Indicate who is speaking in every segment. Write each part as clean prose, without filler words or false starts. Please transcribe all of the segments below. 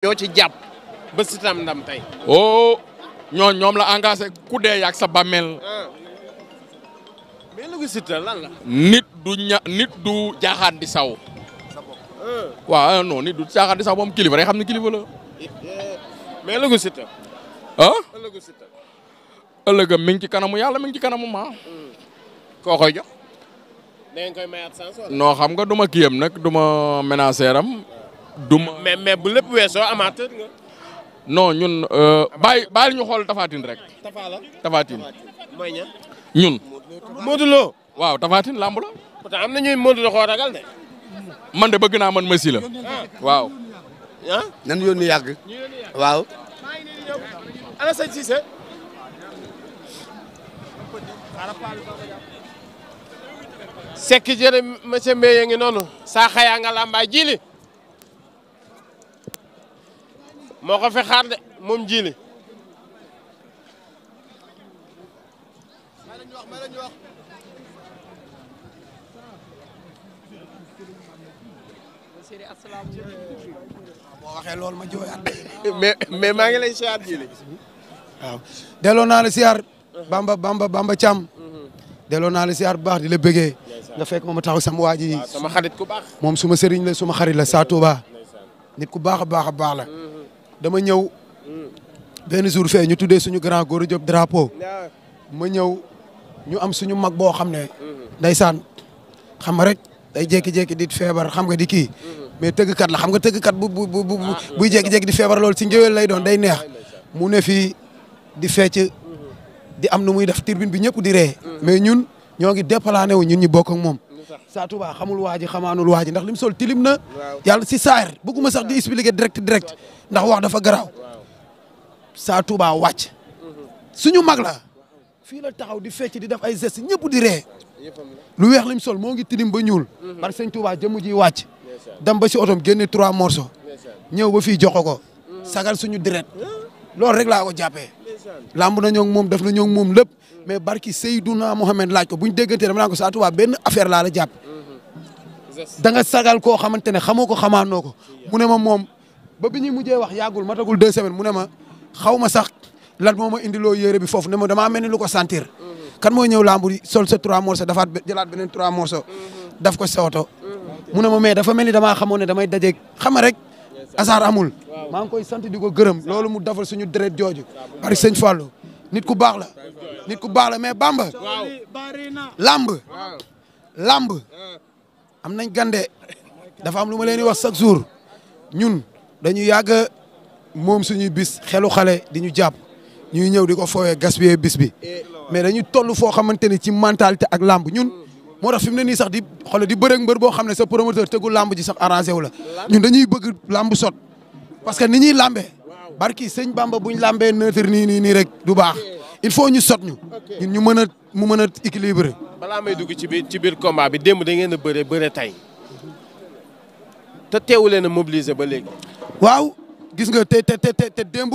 Speaker 1: ñoo ci jàpp ba si tam ndam tey.
Speaker 2: oh ñoom la engagé ku dee yaag sa bàmmeel.
Speaker 1: mais lu Siteu lan la.
Speaker 2: nit du jaaxaan di saw. waaw non nit du jaaxaan di saw moom kilifa rek xam ne kilifa la.
Speaker 1: mais lu Siteu.
Speaker 2: ëllëgu Siteu. ëllëgam mi ngi ci kanamu yàlla mi ngi ci kanamu maa. koo koy jox.
Speaker 1: da ngeen koy mayaat sans wala.
Speaker 2: non xam nga duma kiyam nag duma ménagère am. duma
Speaker 1: mais bu lépp weesoo amateur nga.
Speaker 2: non ñun bàyyi ñu xool Tafatine rek. Tafatine.
Speaker 1: mooy ña.
Speaker 2: ñun.
Speaker 1: Modou Lo.
Speaker 2: waaw Tafatine lamb la.
Speaker 1: pourtant am na ñuy Modou Lo koo ragal de.
Speaker 2: man de bëgg naa man Messi la. waaw.
Speaker 1: ah.
Speaker 3: nan yónni yàgg. waaw.
Speaker 1: ana sëñ Cissé. Seck jërë monsieur Mbaye ngi noonu. saa xayaa nga lambaay jili moo ko fi xaar de moom jili
Speaker 3: boo waxee loolu ma jooyaat.
Speaker 1: mais maa ngi lay siyaar jili
Speaker 3: waaw delloo naa la siyaar Bamba Thiam. delloo naa la siyaar bu baax di la bëggee. nga fekk ma taxaw sama waa ji.
Speaker 1: sama xarit ku baax.
Speaker 3: moom suma sëriñ la suma xarit la Sa Touba. nit ku baax a baax la. dama ñëw benn jour fee ñu tuddee suñu grand Gora Diop drapeau. ma ñëw ñu am suñu mag boo xam ne. ndeysaan xam nga rek day jékki-jékki di feebar xam nga di kii. mais tëggkat la xam nga tëggkat buy jékki-jékki di feebar loolu si njëwel lay doon day neex. mu ne fii di fecc di am nu muy def tribune bi ñëpp di ree. mais ñun ñoo ngi déplané wu ñun ñu bokk ak moom. Sa Touba xamul waa ji xamaanul waa ji ndax lim sol tilim na. yàlla si saar bëgguma sax di expliquer direct ndax wax dafa garaaw. Sa Touba wàcc. suñu mag la. fii la taxaw di fecc di def ay gestes ñëpp di ree. lu weex lim sol moo ngi tilim ba ñuul. parce que sëñ Touba jëmm ji wàcc. dem ba si otom génne 3 morceaux. ñëw ba fii jox ko. sagal suñu deret. loolu rek laa ko jàppee. lamb na ñoo moom def na ñoo moom lépp. mais barki Seydouna Mohamed laaj ko bu ñu déggantee dama naan ko Sa Touba benn affaire laa la jàpp. da nga sagal koo xamante ne xamoo ko xamaanoo ko. mu ne ma moom ba bi ñuy mujjee wax yàggul matagul 2 semaines mu ne ma xaw ma sax lan moo ma indiloo yére bi foofu ne ma damaa mel ni lu ko sentir. kan mooy ñëw lamb di sol sa 3 morceaux dafaat jëlaat beneen 3 morceaux. daf ko sa oto. mu ne ma mais dafa mel ni damaa xamoon ne damay dajeeg xama rek. hasard amul. maa ngi koy sant di ko gërëm loolu mu defal suñu deret jooju. bari sëñ Fallou nit ku baax la. nit ku baax la mais Bamba. lamb am nañ gande dafa am lu ma leen di wax chaque jour ñun dañu yàgg moom suñuy bis xelu xale di ñu jàpp ñuy ñëw di ko fooyee gaspiller bis bi mais dañu toll foo xamante ni ci mentalité ak lamb ñun moo tax fi mu ne nii sax di xool di bëreeg mbër boo xam ne sa promoteur tegul lamb ji sax arrangé wu la ñun dañuy bëgg lamb sot parce que ni ñuy lambee barki sëñ Bamba buñ lambee neutre nii rek du baax il faut ñu sot ñun ñu mën a mu mën a équilibré.
Speaker 1: balaa may dugg ci biir combat bi démb da ngeen a bëre tey te teewu leen a mobiliser ba léegi.
Speaker 3: waaw gis nga te démb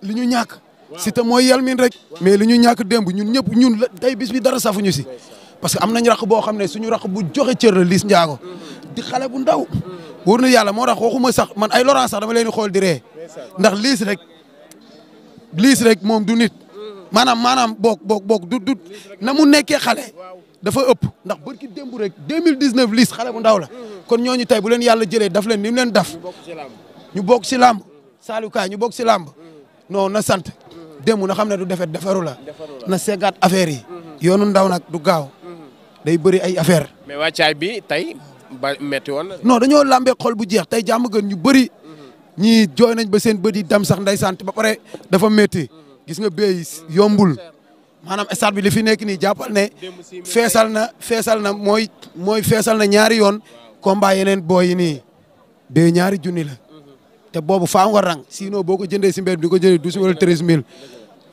Speaker 3: li ñu ñàkk. Siteu mooy yelmin rek. mais li ñu ñàkk démb ñun la tey bis bi dara safuñu si. parce que am nañ raq boo xam ne suñu raq bu joxe cër la Liss Ndiago di xale bu ndaw. wóor na yàlla moo tax waxuma sax man ay Laurent sax dama leen di xool di ree ndax Liss rek moom du nit. maanaam boog du na mu nekkee xale dafa ëpp ndax barki démb rek 2019 Liss xale bu ndaw la kon ñooñu tey bu leen yàlla jëlee daf leen ni mu leen daf ñu bokk si làmb Saliou Kaay ñu bokk si làmb non na sant démb na xam ne du defet defaru la na seggaat affaire yi yoonu ndaw nag du gaaw day bëri ay affaire
Speaker 1: mais wàccaay bi tey ba metti woon na
Speaker 3: non dañoo làmbee xol bu jeex tey jàmm gën ñu bëri ñii jooy nañ ba seen bët yi dem sax nday sant ba pare dafa métti gis nga béy yombul maanaam stade bi li fi nekk nii jàppal ne feesal na mooy feesal na ñaari yoon combat yeneen booy yi nii bee ñaari junni la te boobu faa nga rang sinon boo ko jëndee si mbedd di ko jëndee 12 wala 13000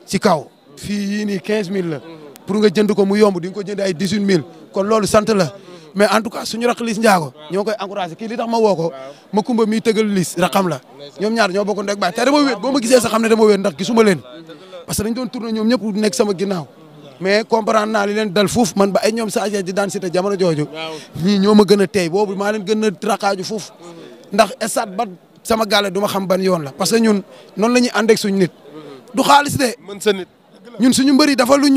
Speaker 3: ci kaw fii yii nii 15000 la pour nga jënd ko mu yomb di nga ko jëndee ay 18000 kon loolu sant la mais en tout cas suñu raq Liss Ndiago ñoo koy encouragé kii li tax ma woo ko ma kumba miy tëgal Liss raqam la ñoom ñaar ñoo bokk ndek baay te dama wéet boo ma gisee sax xam ne dama wéet ndax gisuma leen parce que dañ doon tourné ñoom ñëpp nekk sama ginnaaw mais comprendre naa li leen dal fuuf man ba ay ñoom Sa Thiès di daan Siteu jamono jooju ñii ñoo ma gën a teey boobu maa leen gën a raqaaju fuuf ndax stade ba sama gàlle du ma xam ban yoon la parce que ñun noonu la ñuy ànd ak suñu nit du xaalis de.
Speaker 1: mën sa nit.
Speaker 3: ñun suñu mbëri dafa lu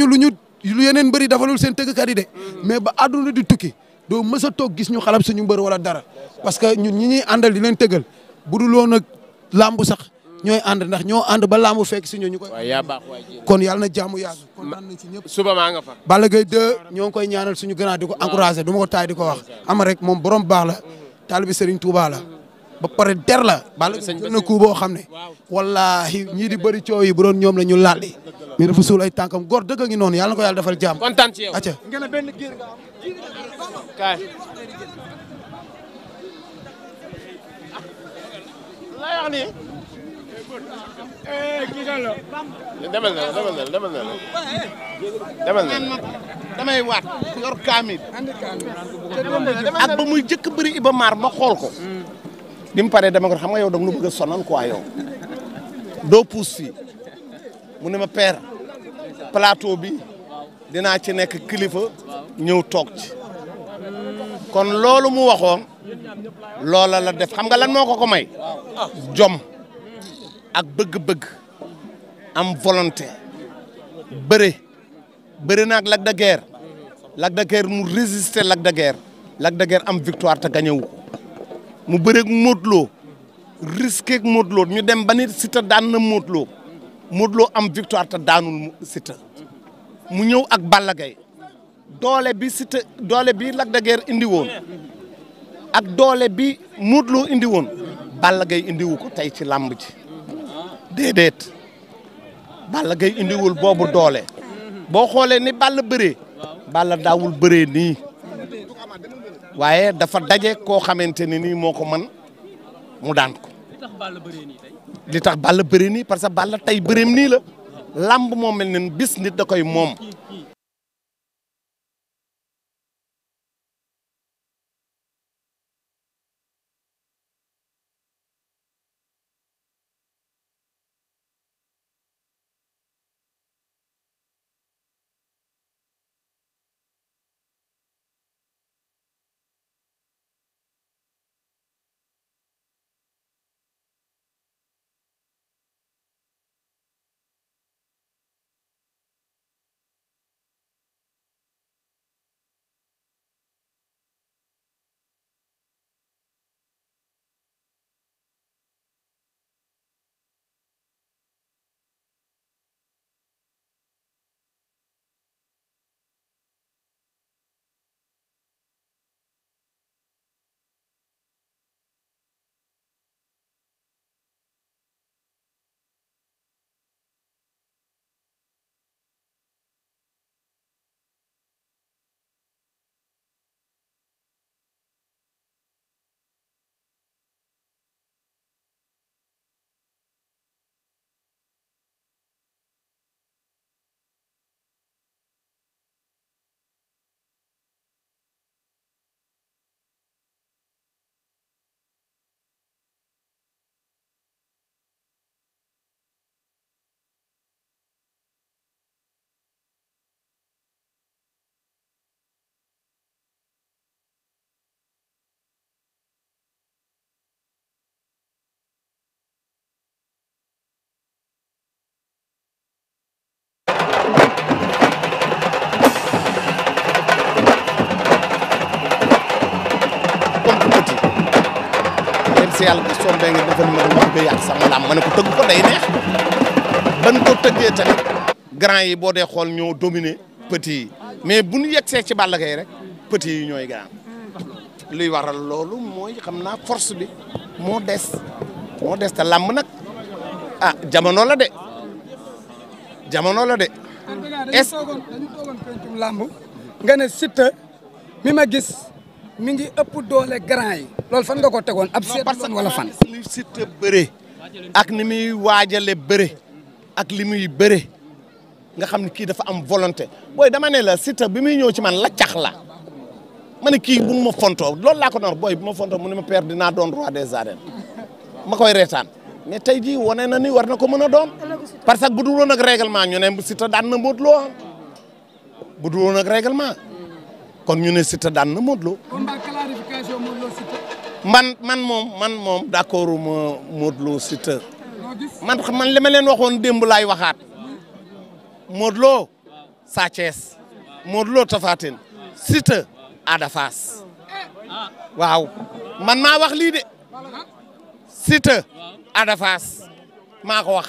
Speaker 3: yeneen mbëri dafa lu seen tëggkat yi de mais ba àdduna di tukki doo mës a toog gis ñu xalab suñu mbër wala dara parce que ñun ñi ñuy àndal di leen tëggal bu dul woon ak làmb sax ñooy ànd ndax ñoo ànd ba làmb fekk si ñu koy.
Speaker 1: waaw yaa baax waay
Speaker 3: kon yàlla na jàmm yàgg kontaan nañ si ñëpp.
Speaker 1: suba maa nga fa.
Speaker 3: Balla Gaye 2 ñoo ngi koy ñaanal suñu grand di ko encouragé du ma ko taay di ko wax ama rek moom borom baax la taalibi Serigne Touba la ba pare der la Balla Gaye jël na coup boo xam ne wallaahi ñii di bëri coow yi bu doon ñoom la ñu lalli mais dafa suul ay tànkam góor dëgg ngi noonu yàlla na ko yàlla defal jàmm.
Speaker 1: kontaan ci yow
Speaker 3: acca
Speaker 4: ngeen benn giir nga am.
Speaker 1: kaay. lay wax nii. demal na.
Speaker 4: damay waat yor kaamil. ak ba muy jëkk bëri Iba Mar ma xool ko. bi mu paree dama ko xam nga yow da nga nu bëgg a sonal quoi yow. doo puus fii mu ne ma père plateau bi dinaa ci nekk kilifa ñëw toog ci. kon loolu mu waxoon loola la def xam nga lan moo ko may. jom ak bëgg-bëgg am volonté bëre naag Lac de Guiers. Lac de Guiers mu résister Lac de Guiers. Lac de Guiers am victoire te gagné wu ko mu bëreeg Modou Lo risqué ak Modou Lo ñu dem ba ni Siteu daan na Modou Lo am victoire te daanul Siteu mu ñëw ak Balla Gaye doole bi Lac de Guiers indi woon ak doole bi Modou Lo indi woon Balla Gaye indiwu ko tey ci làmb ji déedéet Balla Gaye indiwul boobu doole boo xoolee ni Balla bëree Balla daawul bëree nii waaye dafa daje koo xamante ne nii moo ko man mu daan ko. li tax Balla bëree nii parce que Balla tey bëreem nii la lamb moo mel ne bis nit da koy moom. si yàlla bi soom bee ngi dafa ni ma dama bëgg a yàq sama lamb ma ne ko tëgg ko day neex ban ko tëggee tamit grand yi boo dee xool ñoo dominé petit yi mais bu ñu yegsee ci Balla Gaye rek petit yi ñooy grand luy waral loolu mooy xam naa force bi moo des te lamb nag ah jamono la de est
Speaker 5: dañu toogoon pencum lamb nga ne Siteu mi ma gis mi ngi ëpp doole grand yi loolu fan nga ko tegoon ab seet wala fan
Speaker 4: li Siteu bëre ak ni muy waajale bëre ak li muy bëre nga xam ne kii dafa am volonté booy dama ne la Siteu bi muy ñëw ci man la cax la ma ne kii bu ma fontoo loolu laa ko nar booy bu ma fontoo mu ne ma père dinaa doon roi des arènes ma koy reetaan mais tey jii wane na ni war na ko mën a doon parce que bu dul woon ak règlement ñu ne Siteu daan na Modou Lo bu dul woon ak règlement kon ñu ne Siteu daan na Modou Lo.
Speaker 5: combat clarification Modou Lo Siteu.
Speaker 4: man moom d'accord ma Modou Lo Siteu man li ma leen waxoon démb laay waxaat Modou Lo Sa Thiès Modou Lo Tapha Tine Siteu Ada Fass waaw man maa wax lii de Siteu Ada Fass maa ko wax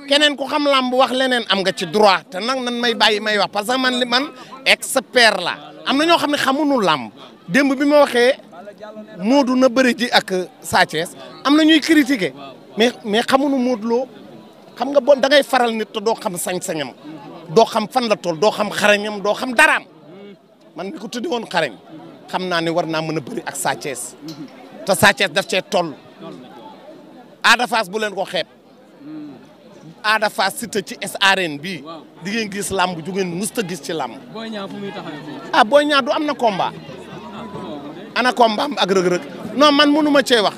Speaker 4: keneen ku xam lamb wax leneen am nga ci droit te nag nan may bàyyi may wax parce que man expert la am na ñoo xam ne xamuñu lamb démb bi ma waxee Modou na bëri ji ak Sa Thiès am na ñuy critiquer mais xamuñu Modou Lo xam nga bon da ngay faral nit te doo xam sañ-sañam doo xam fan la toll doo xam xarañam doo xam daraam man mi ko tuddi woon xarañ xam naa ne war naa mën a bëri ak Sa Thiès te Sa Thiès daf cee toll Ada Fass bu leen ko xeeb Ada Fass Siteu ci arène bii di ngeen gis lamb ju ngeen musta gis ci lamb.
Speaker 6: Boy Niang fu muy taxawee
Speaker 4: ah Boy Niang du am na combat. ana combat am ak rëg-rëg non man mënu ma cee wax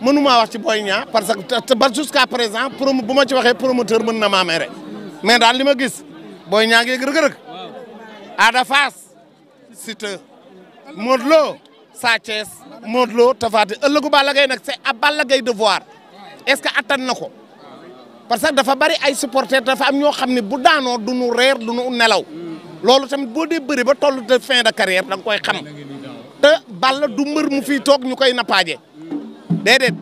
Speaker 4: mënu maa wax ci Boy Niang parce que ba jusqu'à présent bu ma ci waxee promoteur mën na maa mere mais daal li ma gis Boy Niang ngi rëg-rëg Ada Fass Siteu Modou Lo Sa Thiès Modou Lo Tapha Tine ëllëgu Balla Gaye nag c'est à Balla Gaye de voir est-ce que attan na ko parce que dafa bari ay supporters dafa am ñoo xam ne bu daanoo du nu reer du nu nelaw loolu tamit boo dee bëri ba toll de fin de carrière da nga koy xam te Balla du mbër mu fii toog ñu koy nappaaje déedéet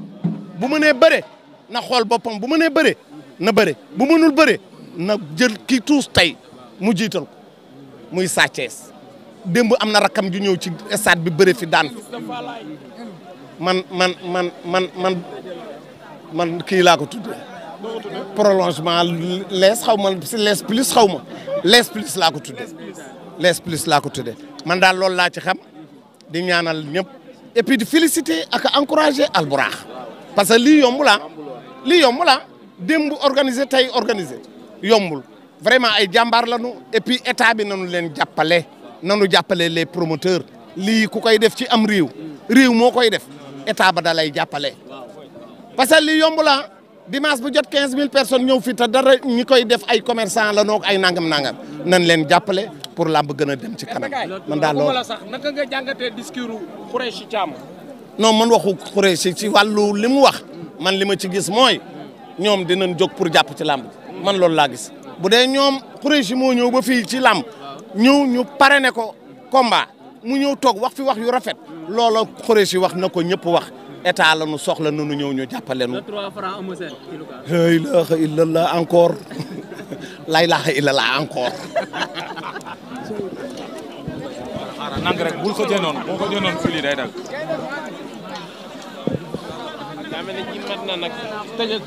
Speaker 4: bu mënee bëre na xool boppam bu mënee bëre na bëre bu mënul bëre na jël kii tuus tey mu jiital ko muy Sa Thiès démb am na rakam ju ñëw ci stade bi bëre fi daan man kii laa ko tuddee prolongement lees xaw ma si lees plus xaw ma lees plus laa ko tuddee lees plus laa ko tuddee man daal loolu laa ci xam di ñaanal ñëpp et puis di féliciter ak encourager Albourakh parce que lii yombul ah lii yombul ah démb organiser tey organiser yombul vraiment ay jàmbaar lañu et puis état bi nañu leen jàppale les promoteurs lii ku koy def ci am réew moo koy def état ba da lay jàppale parce que lii yombul ah dimanche bu jot 15000 personnes ñëw fi te dara ñi koy def ay commerçant la noog ay nangam nan leen jàppale pour lamb gën a dem ci kanam. man daal loolu
Speaker 6: sax naka nga jàngatee discours Khoureychi Thiam.
Speaker 4: non man waxu Khoureychi ci wàllu li mu wax man li ma ci gis mooy ñoom dinañ jóg pour jàpp ci lamb man loolu laa gis bu dee ñoom Khoureychi moo ñëw ba fii ci lamb ñëw ñu parrainé ko combat mu ñëw toog wax fi wax yu rafet loola Khoureychi wax na ko ñëpp wax. état la nu soxla nu ñëw ñu jàppale nu.
Speaker 6: 3 francs Eumeu Sène.
Speaker 4: la ilaha illallah encore la ilaha illallah encore.
Speaker 7: nang rek bul ko jënoon boo ko jënoon fii day dal.
Speaker 1: daa mel ne ji mat na nag tëjal